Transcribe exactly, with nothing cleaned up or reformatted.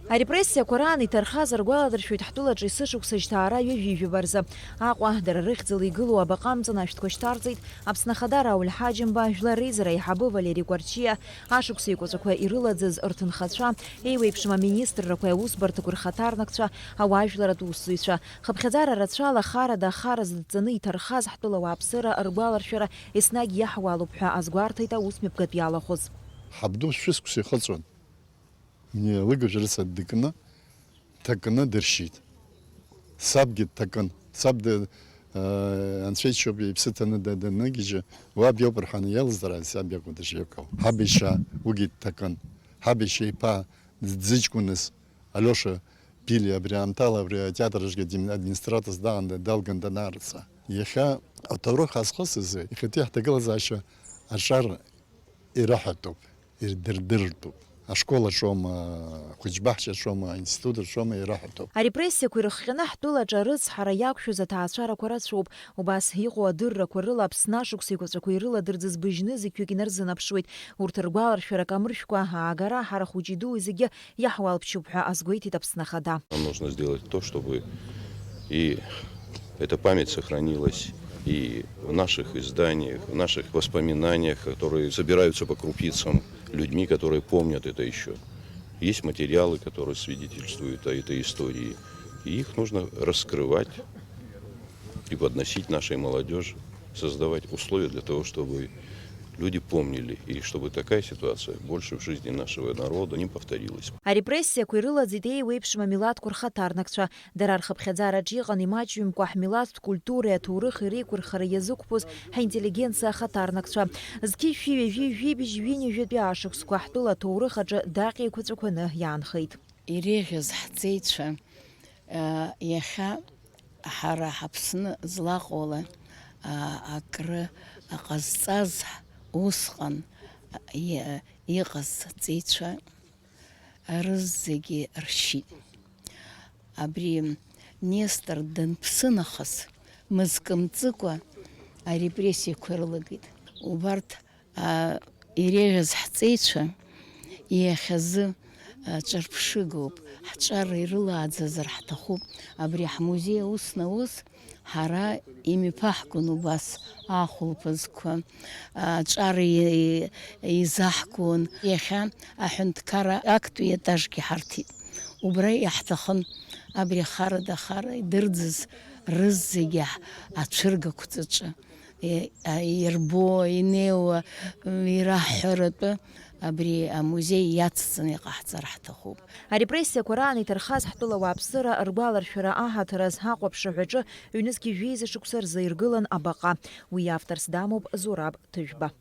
Арепрессиақәа раан иҭархаз ргәаладыршәоит ҳтәылаҿы есышықәса жьҭаара ҩажәи жәаба рзы. Аҟәа, дара рыхьӡала игылоу абаҟа амҵан ашәҭқәа шьҭарҵеит, Аԥсны Ахада Рауль Ҳаџьымба, Жәлар реизара аиҳабы Валери Кәарчиа, ашықәса еиқәаҵәақәа ирылаӡыз рҭынхацәа, еиуеиԥшым аминистррақәеи аусбарҭақәеи рхаҭарнакцәа, ауаажәларатә усзуҩцәа. Хыԥхьаӡара рацәала харада ахара зыдҵаны иҭархаз ҳтәыла ауааԥсыра ргәаларшәара еснагь иаҳуалуп ҳәа азгәарҭеит аусмҩаԥгатә иалахәыз. Ҳабду шәышықәса ихыҵуан. Лыгажә рыцҳа дыкны, дҭакны дыршьит. Сабгьы дҭакын. Саб ды-, аа, анцәа иџьшьоуп, иԥсы ҭаны да-, даныгьежьы, уаб иоуп рҳәаны иалызҵара, саб иакәын дышиақәгылоу. Ҳаб иашьа уигьы дҭакын. Ҳаб иашьа иԥа дыҷкәыныз, Алиоша Пили, абри аамҭала абри атеатр аҿгьы админ-, администраторс даан-, далган данаарца. Иахьа аҭоурых ҳазхысыз, иахьатәи ҳҭагылазаашьа аҿар ираҳәатәуп, ирдырдыртәуп. Ашкол аҿоума, ахәыҷбаҳча аҿоума, аинститут аҿоума, ираҳәатәуп. Арепрессиақәа ирыхҟьаны ҳтәылаҿы арыцҳара иақәшәаз аҭаацәарақәа рацәоуп. Убас иҟоу адыррақәа рыла Аԥсны ашықәс еиқәаҵәақәа ирыладырӡыз быжьнызқь ҩык инарзынаԥшуеит. Урҭ ргәаларшәара камыршәкәа аагара ҳара хәыҷи-дуи зегьы иаҳуалԥшьоуп ҳәа азгәеиҭеит Аԥсны Ахада. Нам нужно сделать то, чтобы и эта память сохранилась и в наших изданиях, в наших воспоминаниях, которые собираются по крупицам людьми, которые помнят это еще. Есть материалы, которые свидетельствуют о этой истории. И их нужно раскрывать и подносить нашей молодежи, создавать условия для того, чтобы люди помнили, и чтобы такая ситуация больше в жизни нашего народа не повторилась. Арепрессиақәа ирылаӡит еиуеиԥшым амилаҭқәа рхаҭарнакцәа. Дара рхыԥхьаӡараҿ иҟан имаҷҩымкәа ҳмилаҭтә культуреи аҭоурыхи реиқәырхара иазықәԥоз ҳинтеллигенциа ахаҭарнакцәа. Зқьи шәи ҩажәи жәибжь ҩынҩажәатәи ашықәсқәа ҳтәыла аҭоурых аҿы даҟьа еиқәаҵәақәаны иаанхеит. Иреиӷьыз ҳҵеицәа, а, иахьа ҳара ҳаԥсны злаҟоула, а, акры ҟазҵаз усҟан, а, и-, иҟаз ҵеицәа рызегьы ршьит. Абри Нестор данԥсы нахыс, мызкы мҵыкәа арепрессиақәа ирылагеит. Убарҭ, а, иреиӷьыз ҳҵеицәа иахьазы, а, ҿырԥшыгоуп, ҳҿар ирылааӡазар ҳҭахуп. Абри ҳмузеи аус наус ҳара имҩаԥаҳгон убас ахәылԥазқәа, а, аҿар и-, изаҳгон. Иахьа аҳәынҭқарра актәи етажгьы ҳарҭеит. Убра иаҳҭахын абри ахарада ахара идырӡыз рызегьы ацәыргақәҵаҿы, е-, а, ирбо, инеиуа, м, ираҳҳәаратәы абри амузеи иацҵаны иҟаҳҵар ҳҭахуп. Арепрессиақәа раан иҭархаз ҳтәыла ауааԥсыра ргәаларшәара аҳаҭыр азы ахәаԥшыҳәаҿы ҩнызқь жәеиза шықәса рзы иргылан абаҟа. Уи иавторс дамоуп Зураб Ҭыжәба.